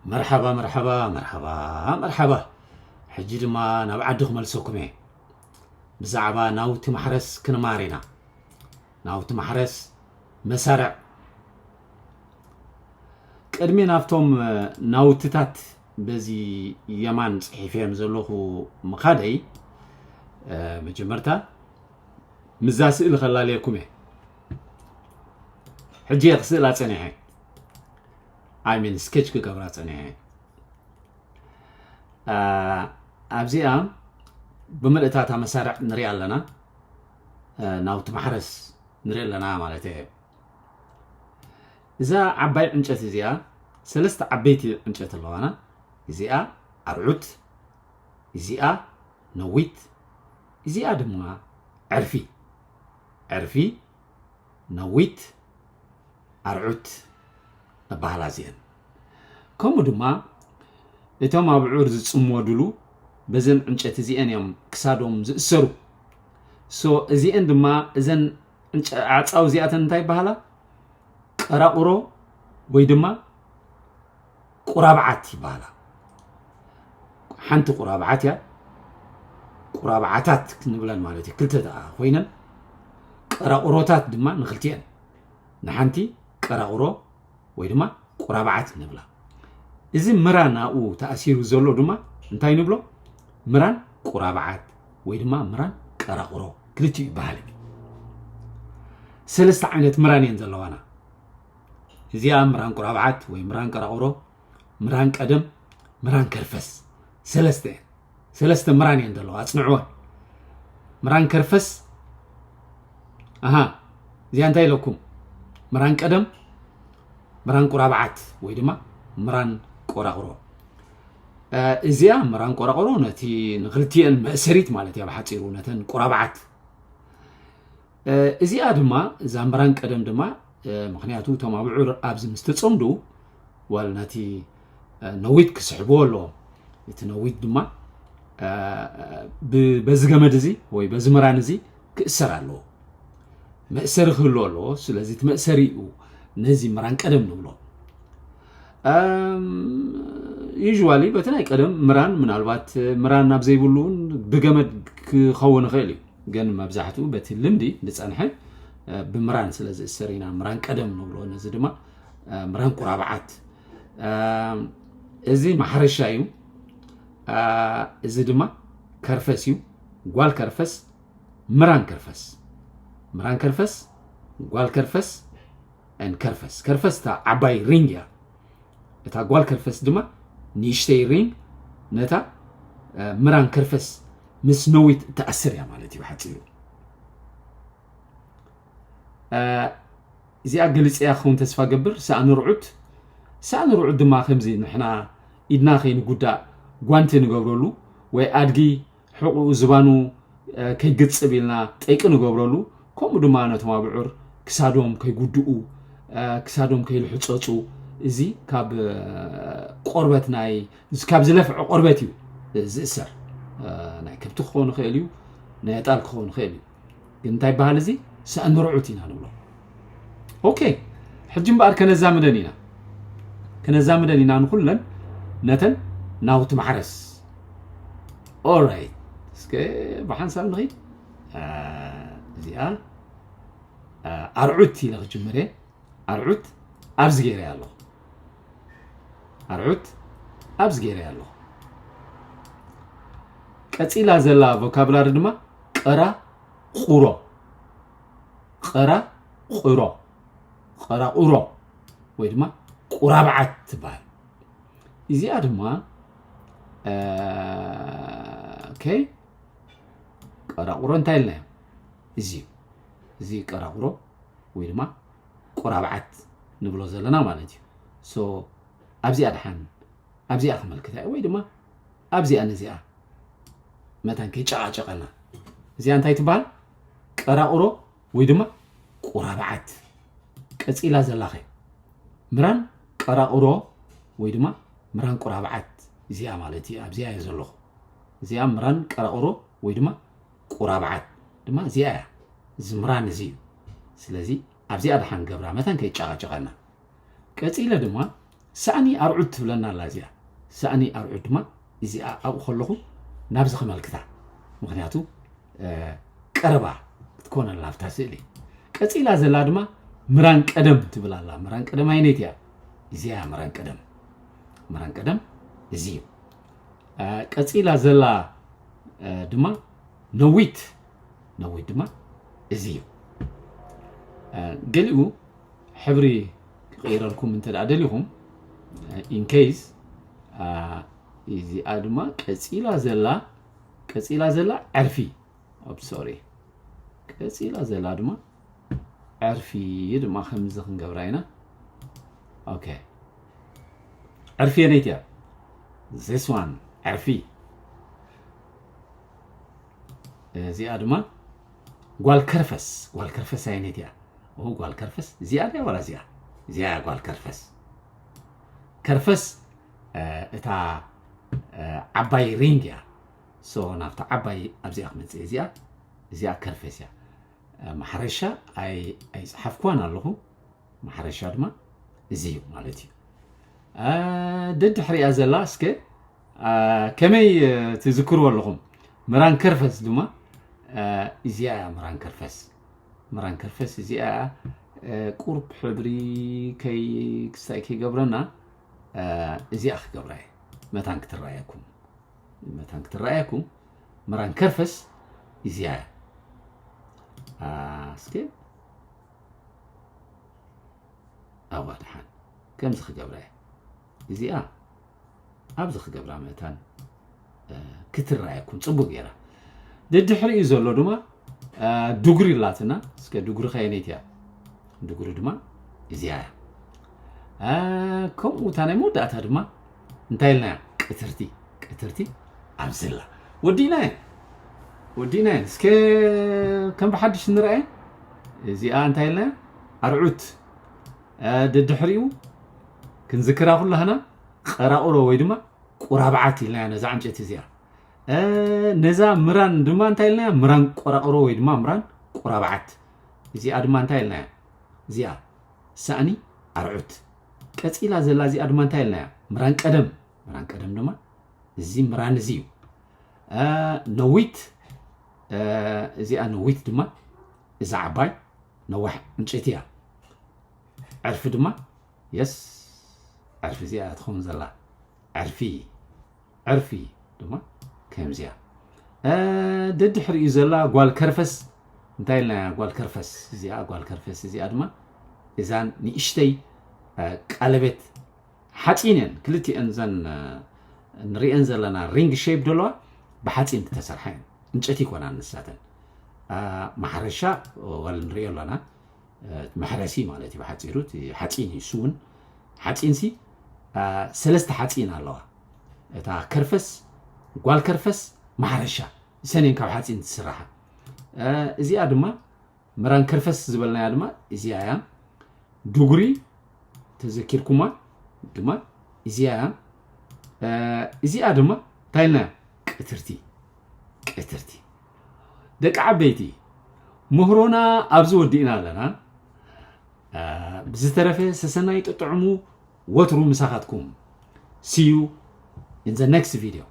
መርሓባ መርሓባ መርሓባ መርሓባ። ሕጂ ድማ ናብ ዓዲ ክመልሰኩም እየ። ብዛዕባ ናውቲ ማሕረስ ክንማር ኢና። ናውቲ ማሕረስ መሳርዕ። ቅድሚ ናብቶም ናውትታት በዚ የማን ጽሒፈዮም ዘለኹ ምኻደይ፣ መጀመርታ ምዛ ስእሊ ከላለየኩም እየ። ሕጂ እየ ክስእላ ጸኒሐ። I mean sketch ክገብራ ጸኒሐ። ኣብዚኣ ብምልእታታ መሳርዕ ንሪኣ ኣለና። ናውቲ ማሕረስ ንርኢ ኣለና ማለት እየ። እዛ ዓባይ ዕንጨት እዚኣ ሰለስተ ዓበይቲ ዕንጨት ኣለዋና። እዚኣ ኣርዑት፣ እዚኣ ነዊት፣ እዚኣ ድማ ዕርፊ። ዕርፊ፣ ነዊት፣ ኣርዑት እበሃላ እዚአን። ከምኡ ድማ እቶም ኣብዑር ዝጽመድሉ በዘን ዕንጨት እዚአን እዮም ክሳዶም ዝእሰሩ። ሶ እዚአን ድማ እዘን ዕንጨ- ኣዕጻው እዚኣተን እንታይ ይበሃላ? ቀራቑሮ ወይ ድማ ቁራብዓት ይበሃላ። ሓንቲ ቁራብዓት እያ። ቁራብዓታት ክንብለን ማለት እዩ። ክልተ ደኣ ኮይነን ቀራቑሮታት ድማ ንክልቲአን። ንሓንቲ ቀራቑሮ ወይ ድማ ቁራብዓት ንብላ። እዚ ምራን ኣብኡ ተኣሲሩ ዘሎ ድማ እንታይ ንብሎ? ምራን ቁራብዓት ወይ ድማ ምራን ቀራቑሮ ክልቲኡ ይበሃል። ሰለስተ ዓይነት ምራን እየን ዘለዋና። እዚኣ ምራን ቁራብዓት ወይ ምራን ቀራቑሮ፣ ምራን ቀደም፣ ምራን ከርፈስ። ሰለስተ እየን። ሰለስተ ምራን እየን ዘለዋ፣ ኣጽንዕወን። ምራን ከርፈስ፣ ኣሃ፣ እዚኣ እንታይ ኢለኩም? ምራን ቀደም፣ ምራን ቁራብዓት ወይ ድማ ምራን ቆራቑሮ። እ፣ እዚኣ ምራን ቆራቑሮ ነቲ ንክልቲአን መእሰሪት ማለት እያ ብሓጺሩ፣ ነተን ቁራብዓት። እ፣ እዚኣ ድማ እዛ ምራን ቀደም ድማ፣ እ፣ ምኽንያቱ እቶም ኣብዑር ኣብዚ ምስ ተጸምዱ ዋል ነቲ፣ እ፣ ነዊት ክስሕብዎ ኣለዎም። እቲ ነዊት ድማ፣ እ፣ ብ-፣ በዚ ገመድ እዚ ወይ በዚ ምራን እዚ ክእሰር ኣለዎ። መእሰሪ ክህልዎ ኣለዎ። ስለዚ እቲ መእሰሪ እዩ ነዚ ምራን ቀደም ንብሎ። ዩዥዋሊ በቲ ናይ ቀደም ምራን ምናልባት ምራን ናብ ዘይብሉ እውን ብገመድ ክኸውን ይኽእል እዩ። ግን መብዛሕትኡ በቲ ልምዲ ዝጸንሐ፣ እ፣ ብምራን ስለ ዝእሰር ኢና ምራን ቀደም ንብሎ። ነዚ ድማ፣ እ፣ ምራን ቁራብዓት። እ፣ እዚ ማሕረሻ እዩ። እ፣ እዚ ድማ ከርፈስ እዩ። ጓል ከርፈስ፣ ምራን ከርፈስ። ምራን ከርፈስ፣ ጓል ከርፈስ፣ and ከርፈስ። ከርፈስ እታ ዓባይ ሪንግ እያ። እታ ጓል ከርፈስ ድማ ንእሽተይ ሪንግ ነታ፣ እ፣ ምራን ከርፈስ ምስ ነዊት እተኣስር እያ ማለት እዩ ብሓጺሩ። እ፣ እዚኣ ገሊጸያ ክኸውን ተስፋ ገብር። ሳእኒ ርዑት፣ ሳእኒ ርዑት ድማ ከምዚ ንሕና ኢድና ከይንጉዳእ ጓንቲ ንገብረሉ ወይ ኣድጊ ሕቑኡ ዝባኑ፣ እ፣ ከይግጽብ ኢልና ጠይቂ ንገብረሉ፣ ከምኡ ድማ ነቶም ኣብዑር ክሳዶም ከይጉድኡ፣ እ፣ ክሳዶም ከይልሕጸጹ፣ እዚ ካብ፣ እ፣ ቆርበት ናይ፣ ካብ ዝለፍዐ ቆርበት እዩ ዝእሰር። እ፣ ናይ ከብቲ ክኸውን ይኽእል እዩ፣ ናይ ኣጣል ክኸውን ይኽእል እዩ። ግን እንታይ ይበሃል እዚ? ሳእኒ ርዑት ኢና ንብሎ። ኦኬ፣ ሕጂ እምበኣር ከነዛምደን ኢና። ከነዛምደን ኢና ንኹለን ነተን ናውቲ ማሕረስ። ኦራይት፣ እስከ ብሓንሳብ ንኺድ። እ፣ እዚኣ፣ እ፣ ኣርዑት ኢለ ክጅምር እየ። ኣርዑት ኣብዚ ገይረ ኣለኹ። ኣርዑት ኣብዚ ገይረ ኣለኹ። ቀጺላ ዘላ ቮካብላሪ ድማ ቀራ ቁሮ። ቀራ ቁሮ። ቀራ ቁሮ ወይ ድማ ቁራብዓት ትበሃል። እዚኣ ድማ፣ እ፣ ኦኬ፣ ቀራቑሮ እንታይ ኢልናዮ? እዚ እዩ። እዚ ቀራቑሮ ወይ ድማ ቁራብዓት ንብሎ ዘለና ማለት እዩ። ሶ ኣብዚኣ ደሓን፣ ኣብዚኣ ከመልክታ ወይ ድማ ኣብዚኣ ነዚኣ መታን ከይጨቓጨቐና። እዚኣ እንታይ ትበሃል? ቀራቑሮ ወይ ድማ ቁራብዓት። ቀጺላ ዘላኸ ምራን ቀራቑሮ ወይ ድማ ምራን ቁራብዓት እዚኣ ማለት እዩ። ኣብዚኣ እየ ዘለኹ። እዚኣ ምራን ቀራቑሮ ወይ ድማ ቁራብዓት ድማ እዚኣ እያ። እዚ ምራን እዚ እዩ። ስለዚ ኣብዚኣ ደሓን ገብራ መታን ከይጨቓጨቐና። ቀጺለ ድማ ሳእኒ ኣርዑት ትብለና ኣላ እዚኣ። ሳእኒ ኣርዑት ድማ እዚኣ ኣብኡ ከለኹ ናብዚ ከመልክታ፣ ምክንያቱ ቀረባ ክትኮነልና ኣብታ ስእሊ። ቀፂላ ዘላ ድማ ምራን ቀደም ትብል ኣላ። ምራን ቀደም ኣይነይቲ እያ? እዚኣ ምራን ቀደም። ምራን ቀደም እዚ እዩ። ቀፂላ ዘላ ድማ ነዊት። ነዊት ድማ እዚ እዩ። ገሊኡ ሕብሪ ክቕይረልኩም እንተ ደኣ ደሊኹም፣ in case እዚኣ ድማ ቀፂላ ዘላ ቀፂላ ዘላ ዕርፊ ኦፕ ሶሪ ቀፂላ ዘላ ድማ ዕርፊ ድማ ከምዚ ክንገብራ ኢና። ኦኬ፣ ዕርፊ የነይቲ እያ። This one ዕርፊ። እዚኣ ድማ ጓል ከርፈስ። ጓል ከርፈስ ኣየነይቲ እያ? ኦ፣ ጓል ከርፈስ እዚኣ ድያ ዋላ እዚኣ? እዚኣ እያ ጓል ከርፈስ። ከርፈስ እታ ዓባይ ሪንግ እያ። ሶ ናብታ ዓባይ ኣብዚኣ ክመፅእ እዚኣ እዚኣ ከርፈስ እያ። ማሕረሻ ኣይፀሓፍኳን ኣለኹ። ማሕረሻ ድማ እዚ እዩ ማለት እዩ። ደድሕሪኣ ዘላ እስከ ከመይ ትዝክርዎ ኣለኹም? ምራን ከርፈስ ድማ እዚኣ እያ። ምራን ከርፈስ ምራን ከርፈስ እዚኣ እያ። ቁርብ ሕብሪ ከይ ክስታይ ከይገብረና እዚኣ ክገብራ እየ። መታን ክትረኣየኩም መታን ክትረኣየኩም ምራን ከርፈስ እዚኣ እያ። እስከ ኣዋ ደሓን ከምዚ ክገብራ እየ። እዚኣ ኣብዚ ክገብራ መታን ክትረኣየኩም ፅቡቅ ገይራ። ደድሕሪኡ ዘሎ ድማ ድጉሪ ኣላትና። እስከ ድጉሪ ከየነይቲ እያ? ድጉሪ ድማ እዚኣ እያ። ከምኡ እታ ናይ መወዳእታ ድማ እንታይ ኢልናያ? ቅትርቲ። ቅትርቲ ኣብዝላ ወዲእናየን ወዲእናየን። እስከ ከም ብሓድሽ ንርኣየን። እዚኣ እንታይ ኢልናያ? ኣርዑት። ደድሕሪኡ ክንዝክራ ኩላህና ቀራቑሮ ወይ ድማ ቁራብዓት ኢልናያ ነዛ ዕንጨይቲ እዚኣ። ነዛ ምራን ድማ እንታይ ኢልናያ? ምራን ቆራቑሮ ወይ ድማ ምራን ቁራብዓት። እዚኣ ድማ እንታይ ኢልናያ? እዚኣ ሳእኒ ኣርዑት። ቀፂላ ዘላ እዚኣ ድማ እንታይ ኢልናያ? ምራን ቀደም። ምራን ቀደም ድማ እዚ ምራን እዚ እዩ። ነዊት እዚኣ ነዊት ድማ እዛ ዓባይ ነዋሕ ዕንጨይቲ እያ። ዕርፊ ድማ የስ ዕርፊ እዚኣ ትኸውን ዘላ ዕርፊ ዕርፊ ድማ ከምዚኣ። ደድሕሪኡ ዘላ ጓል ከርፈስ እንታይ ኢልና ጓል ከርፈስ እዚኣ ጓል ከርፈስ እዚኣ ድማ እዛን ንእሽተይ ቀለቤት ሓፂን እየን። ክልቲአን ዘን ንሪአን ዘለና ሪንግ ሼፕ ዘለዋ ብሓፂን ዝተሰርሓ እየን። እንጨቲ ይኮና ንሳተን። ማሕረሻ ወል ንሪኦ ኣለና። መሕረሲ ማለት እዩ ብሓፂሩ። ሓፂን እዩ ስውን ሓፂን ሲ ሰለስተ ሓፂን ኣለዋ። እታ ከርፈስ ጓል ከርፈስ ማሕረሻ ሰኔን ካብ ሓፂን ትስራሓ። እዚኣ ድማ ምራን ከርፈስ ዝበልናያ ድማ እዚኣ እያ። ድጉሪ ተዘኪርኩማ ድማ እዚኣ እያ። እዚኣ ድማ እንታይ ኢልና ቅትርቲ ቅትርቲ። ደቂ ዓበይቲ ምህሮና ኣብዚ ወዲእና ኣለና። ብዝተረፈ ሰሰናይ ጥጥዕሙ ወትሩ ምሳኻትኩም። See you in the next video.